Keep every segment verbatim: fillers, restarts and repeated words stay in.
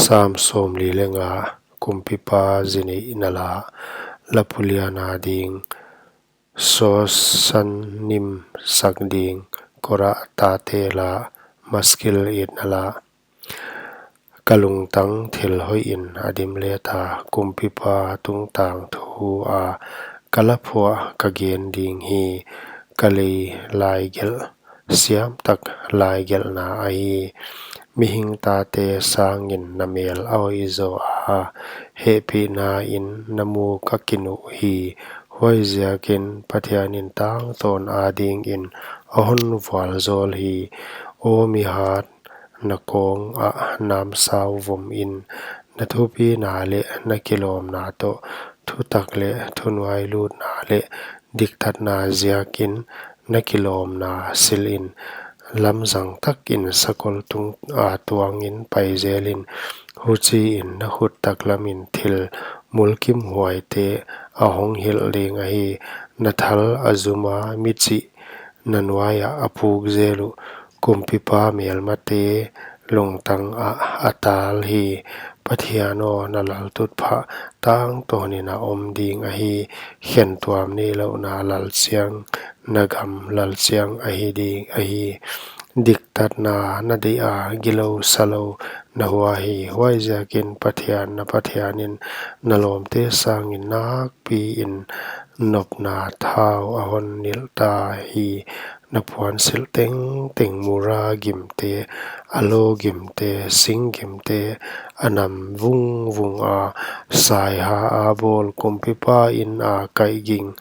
Sam sawmli leh nga. Kumpipa zi neihna la. La phu lian a ding, Sosan nim sak ding, Kora tate la, Maskil itna la. Ka lungtang thil hoih in a dim leta, Kumpipa tungtang thu a ka la phuah ka gen ding hi. Ka lei laigelh, siam tak laigelhna ahi. Mihing tate sangin na mel a hoih zaw a, hehpihna in na muk a kinuh hi. Huaiziakin Pathian in tangtawn a dingin a hon vualzawl hi. Aw mihat, na kawng ah namsau vom in, na thupina leh na kilawmna toh, thutak leh thunuai lutna leh diktatna ziakin na kilawmna silh in, lamzang takin sakol tung a tuangin pai zelin, huchiin na khut taklamin thil mulkimhuaite a hong hilh ding ahi. Na thal a zum a, michih na nuai ah a puk zel uh. Kumpipa melmate lungtang ah a tal hi. Pathian aw, na laltutphah tangtawnin a om ding ahi. Khentuam neilouhna lalchiang, na gam lalchiang ahi ding ahi. Diktatna na deih a, gilou salou na hua hi. Huaiziakin Pathian na Pathian in na lawmte sangin nakpiin nopna thau a hon nilh ta hi. Na puansilh tengteng mura gimte, aloe gimte, sing gimte, a nam vungvung a, saiha a bawl, Kumpipa in a kaih ging,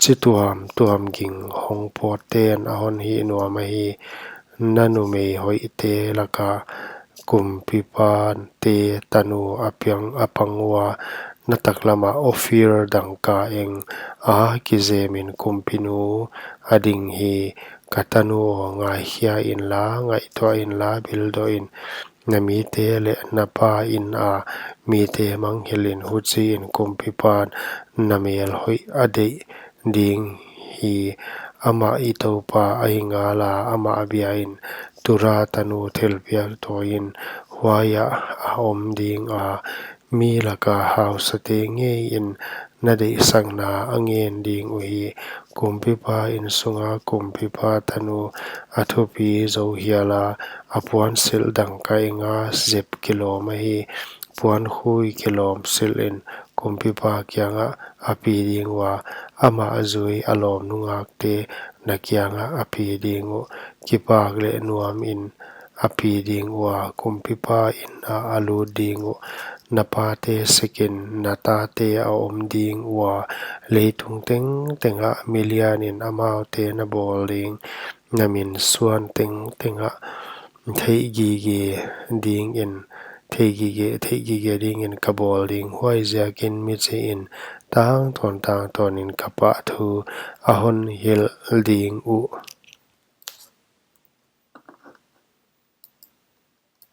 chi tuamtuam ging hong pawt ten a hon hih nuam ahi. Na numei hoihte laka Kumpipate tanu a piang a pang ua, na taklam ah Ophir dangka eng a kizemin kumpinu a ding hi. Ka tanu aw, ngaikhia inla, ngaihtuah inla, bildoh in. Na mite leh na pa in a mite manghilh in, huchiin Kumpipan na mel hoih a deih ding hi. Amah i Toupa ahi ngala, amah bia in. Tura tanu thilpiak tawi in, huai ah a om ding a, mi laka hausate ngeiin na deihsakna a ngen ding uhi. Kumpipa insunga Kumpipa tanu a thupi zou hiala, a puansilh dangka enga zep kilawm ahi. Puankhui kilawm silhin Kumpipa kiangah a pi ding ua, amah zui a lawm nungakte na kiangah a pi ding uh. Kipak leh nuamin a pi ding ua, Kumpipa in ah a lut ding uh. Na pate sekin na tate a om ding ua, leitung tengteng ah milianin amaute na bawl ding. Na min suan tengteng ah theihgige dingin, theihgige, theihgige dingin ka bawl ding. Huaiziakin michih in tangtawn tangtawnin ka pahthu a hon hilh ding uh.